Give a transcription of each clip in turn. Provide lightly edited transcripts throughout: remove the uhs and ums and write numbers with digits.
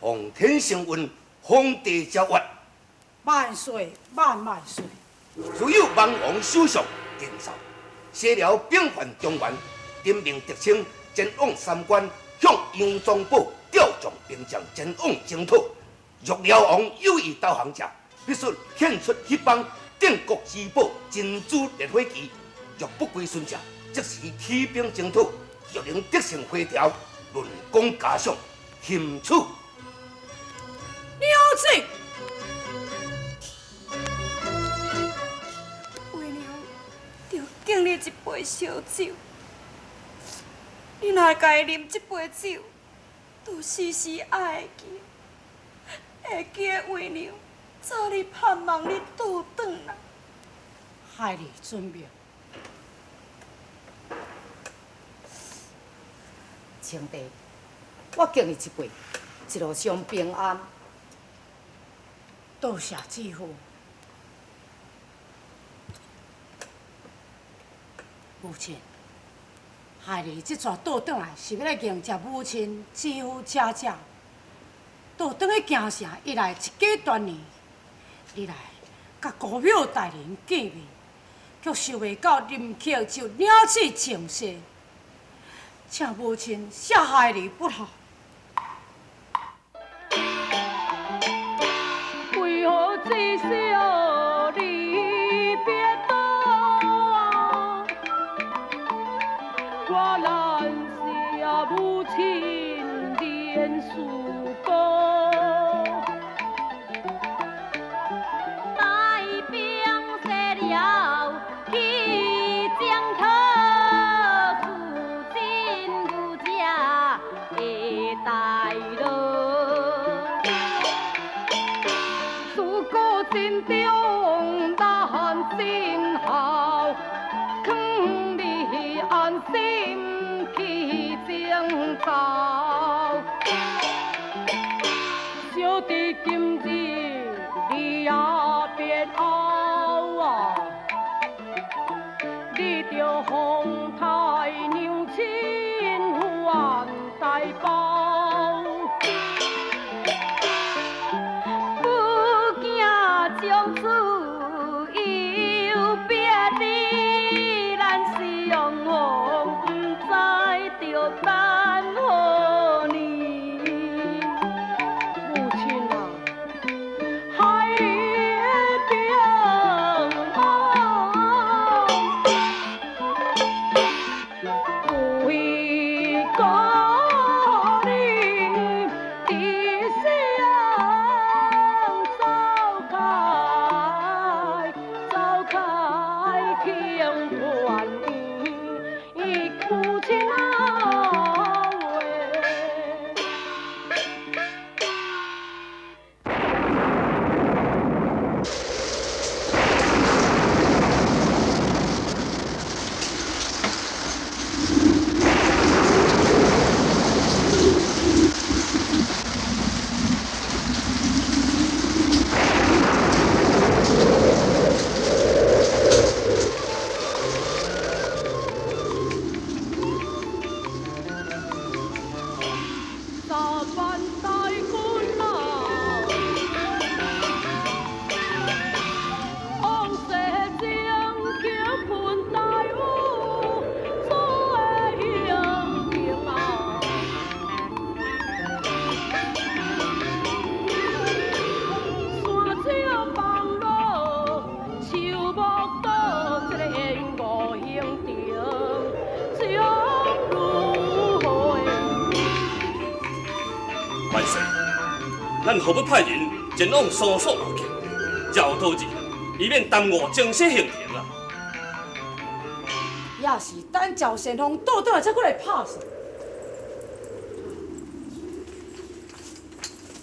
奉天承运，皇帝诏曰：万岁万万岁！所有万王首相进奏，写了兵犯中原，任命狄青前往三关，向杨宗保调将兵将前往征讨。若辽王有意投降者，必须献出彼邦镇国之宝珍珠烈火旗；若不归顺者，即时起兵征讨。若能得胜回朝，论功加赏，钦此。了解。为娘著敬你一杯烧酒，你若共伊啉这杯酒，就时时爱会记，会记得为娘早日盼望你倒转来。孩儿遵命。青弟，我敬你一杯，一路上平安。多谢姊夫。母亲，孩儿这逝倒转来是欲来迎接母亲、姊夫、姐姐。倒转去京城，以来一家团圆。你来佮姑母大人见面，却想袂到临客就领旨请示，请母亲赦孩儿不孝。为何这小离别多？我难舍母亲连思过。带兵西了去征讨，如今有这的大路。自古尽忠难尽孝，劝你安心去征讨。小弟今日你也别拗啊，你着风太娘亲还大包。不惊从此有别离，咱相逢不知著等何年。母亲啊，孩儿的平安，为国你一生走开，走开情团圆，母亲啊喂。十万大军啊，往西征倾盆大雨，做的行程啊。山石放落，树木倒，这个缘五行程，将如何？万岁！咱何不派人前往搜索路径，绕道而行，以免耽误正式行程啊！也是等赵先锋倒转来才阁来拍算。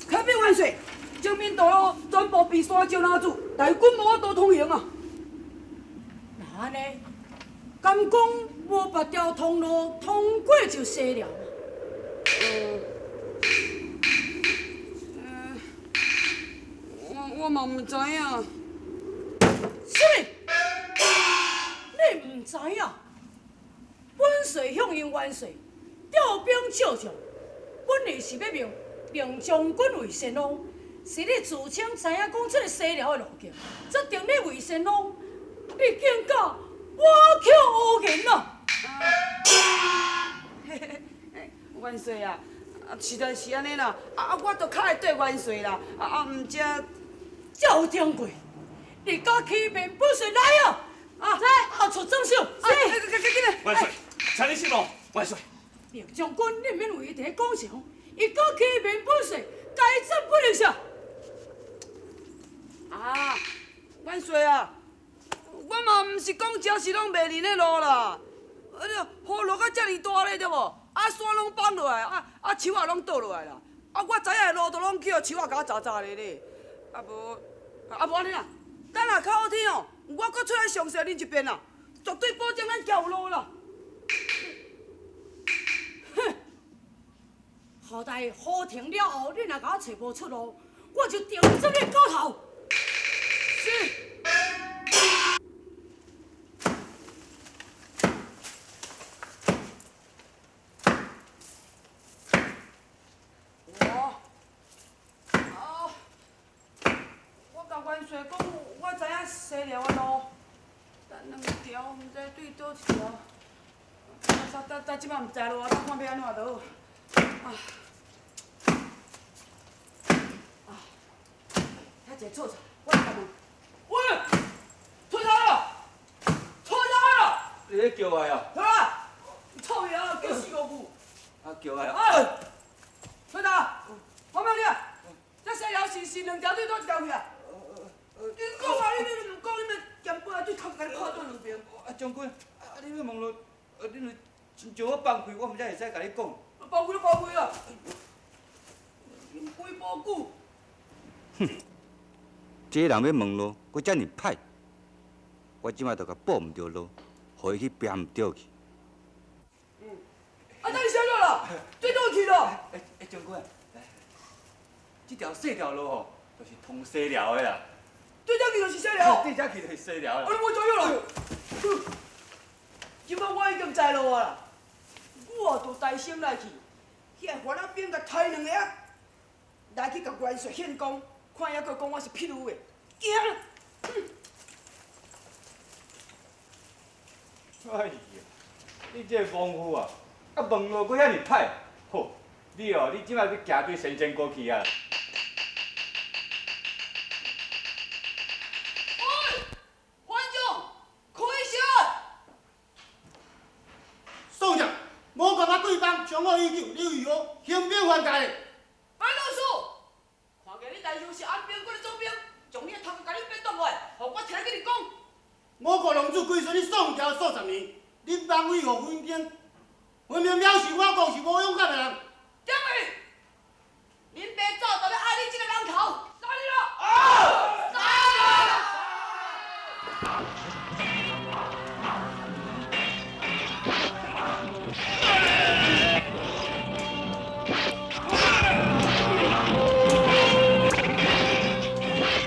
启禀万岁，前面道路全部被山石拦住，大军无法度通行啊！若按呢，敢讲无别条通路通过就西寮嘛？我嘛毋知影。啥物？你毋知影？本帅向应元帅调兵借将，本意是欲命兵将军为先锋，是你自称知影讲这个西寮的路径，决定你为先锋，你竟敢挖口胡言啊！元帅啊，啊，实在是按呢啦，啊啊，我都较会缀元帅啦，啊啊，毋才赵掌柜，你敢欺骗本帅来啊！啊，啊出装手，是，赶紧来！元帅，请你息怒，元帅。明将军，你毋免为伊伫咧讲啥，伊敢欺骗本帅，该斩不能赦。啊，元帅啊，我嘛毋是讲遮是拢袂认的路啦，啊，雨落甲遮尔大咧，对无？啊，山拢崩落来，啊啊，树仔拢倒落来啦。啊，我知影的路都拢去予树仔共我砸砸咧咧。啊无，啊无按呢啦，等下较好天哦，我阁出来详细恁一遍啦，绝对保证咱行有路啦。哼！后代雨停了后，你若共我揣无出路，我就定斩你狗头。是。我，我共元帅讲，我知影西寮的路，但两条，毋知对佗一条。啊，等等，这摆毋知路啊，等看欲按怎就好。啊，啊，遐济错错，我来共问。喂，错啥了？错啥了？你咧叫我哦？啊！臭名叫四五句。啊，叫我哦。哎，崔达，我问你啊，这西寮是两条对佗一条去啊？你讲啊，你你毋讲，你咪剑背仔水头共你看倒两边。啊，将军，啊你欲问路，啊你若亲像我放开，我毋才会使共你讲。放开就放开啊！规无久。哼，这个人欲问路，阁遮尔歹，我这摆就共报毋著路，予伊去拚毋著去。嗯，啊，等你啥落啦？对佗去咯？欸欸，将军，来，这条细条路吼，就是通西寮的啦。对遮去就是西寮。对遮去就是西寮啦。啊，你无知影啦？这摆我已经知路啊啦，我到大省内去，遐番仔兵共刣两个仔，来去共元帅献功，看伊犹阁讲我是匹夫的，惊！哎呀，你这个莽夫啊，啊问路阁遐尔歹，好，你哦，你这摆欲行对神仙国去啊！喂，团长，开始！宋将，我感觉对方将我已久，你为何兴兵犯界？白老师，看见你大兄是安兵军的总兵，将你的头壳共你变断落来，予我提来跟你讲。我国龙子归顺你宋朝数十年，你妄为何分兵？分明表示我国是无勇敢的人。点去？恁爸早就欲爱你这